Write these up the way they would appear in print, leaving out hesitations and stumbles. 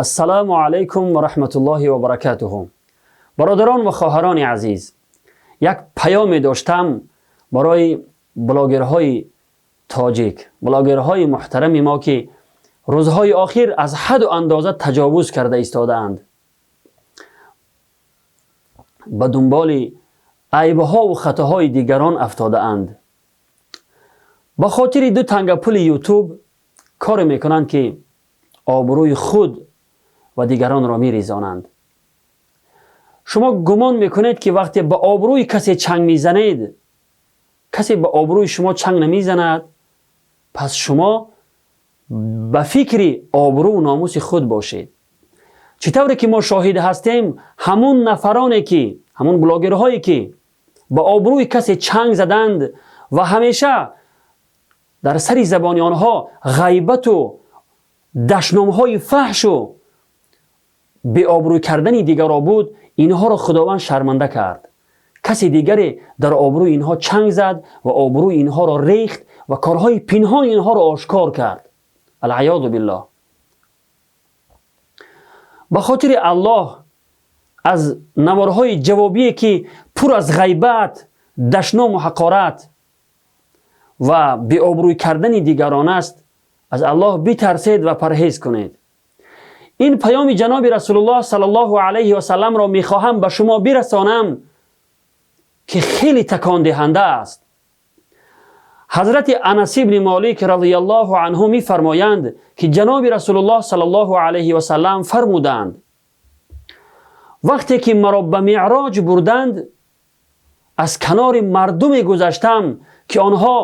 Ассалому алайкум ва раҳматуллоҳи ва баракатуҳу. Бародарон ва хоҳарони азиз, як паёме доштам барои блогерҳои тоҷик, блогерҳои муҳтарами мо, ки рӯзҳои охир аз ҳаду андоза таҷовуз карда истодаанд, ба дунболи айбҳову хатоҳои дигарон афтодаанд, ба хотири ду танга пули Ютуб коре мекунанд, ки обрӯи худ ва дигаронро мерезонанд. Шумо гумон мекунед, ки вақте ба обрӯи касе чанг мезанед, касе ба обрӯи шумо чанг намезанад? Пас шумо ба фикри обрӯу номуси худ бошед. Чӣ тавре ки мо шоҳид ҳастем, ҳамун нафароне ки, ҳамун блогерҳое ки ба обрӯи касе чанг заданд ва ҳамеша дар сари забони онҳо ғайбату дашномҳои фаҳшу беобрӯй кардани дигарро буд, инҳоро Худованд шарманда кард. Касе дигаре дар обрӯи инҳо чанг зад ва обрӯи инҳоро рехт ва корҳои пинҳони инҳоро ошкор кард. Алъаёзу биллоҳ. Ба хотири Аллоҳ, аз наворҳои ҷавобие, ки пур аз ғайбат, дашному ҳақорат ва беобрӯй кардани дигарон аст, аз Аллоҳ битарсед ва парҳез кунед. Ин паёми ҷаноби Расулуллоҳ саллаллоҳу алайҳи васалламро мехоҳам ба шумо бирасонам, ки хеле такондиҳанда аст. Ҳазрати Анас ибни Молик разияллоҳу анҳу мефармоянд, ки ҷаноби Расулуллоҳ саллаллоҳу алайҳи васаллам фармуданд: «Вақте ки маро ба Меъроҷ бурданд, аз канори мардуме гузаштам, ки онҳо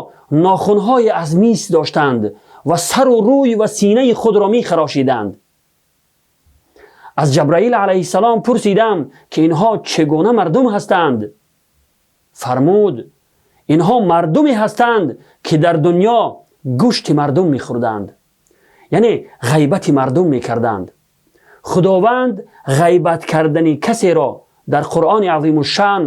нохунҳои аз мис доштанд ва сару рӯй ва синаи худро мехарошиданд. Аз Ҷабраил алайҳиссалом пурсидам, ки инҳо чӣ гуна мардум ҳастанд? Фармуд: инҳо мардуме ҳастанд, ки дар дунё гӯшти мардум мехӯрданд, яъне ғайбати мардум мекарданд. Худованд ғайбат кардани касеро дар Қуръони азимушшаън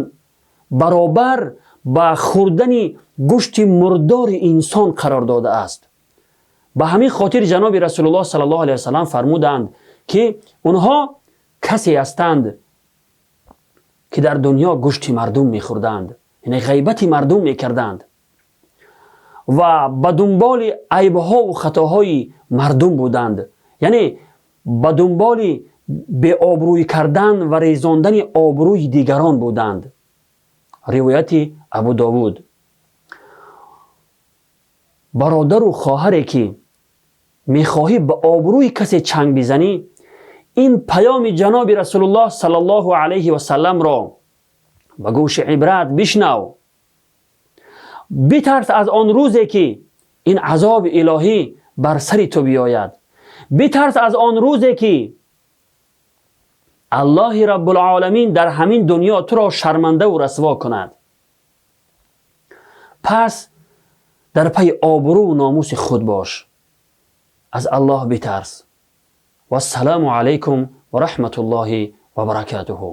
баробар ба хӯрдани гӯшти мурдори инсон қарор додааст. Ба ҳамин хотир ҷаноби Расулуллоҳ саллаллоҳу алайҳи васаллам фармуданд, ки онҳо касе ҳастанд, ки дар дунё гӯшти мардум мехӯрданд, яъне ғайбати мардум мекарданд ва ба дунболи айбҳову хатоҳои мардум буданд, яъне ба дунболи беобрӯй кардан ва резондани обрӯи дигарон буданд». Ривояти Абу Довуд. Бародару хоҳаре, ки мехоҳӣ ба обрӯи касе чанг бизанӣ, ин паёми ҷаноби Расулуллоҳ саллаллоҳу алайҳи васалламро ба гӯши ибрат бишнав. Битарс аз он рӯзе, ки ин азоби илоҳӣ бар сари ту биёяд. Битарс аз он рӯзе, ки Аллоҳи Раббулоламин дар ҳамин дунё туро шармандаву расво кунад. Пас дар пайи обрӯву номуси худ бош, аз Аллоҳ битарс. Вассалому алайкум ва раҳматуллоҳи ва баракатуҳу.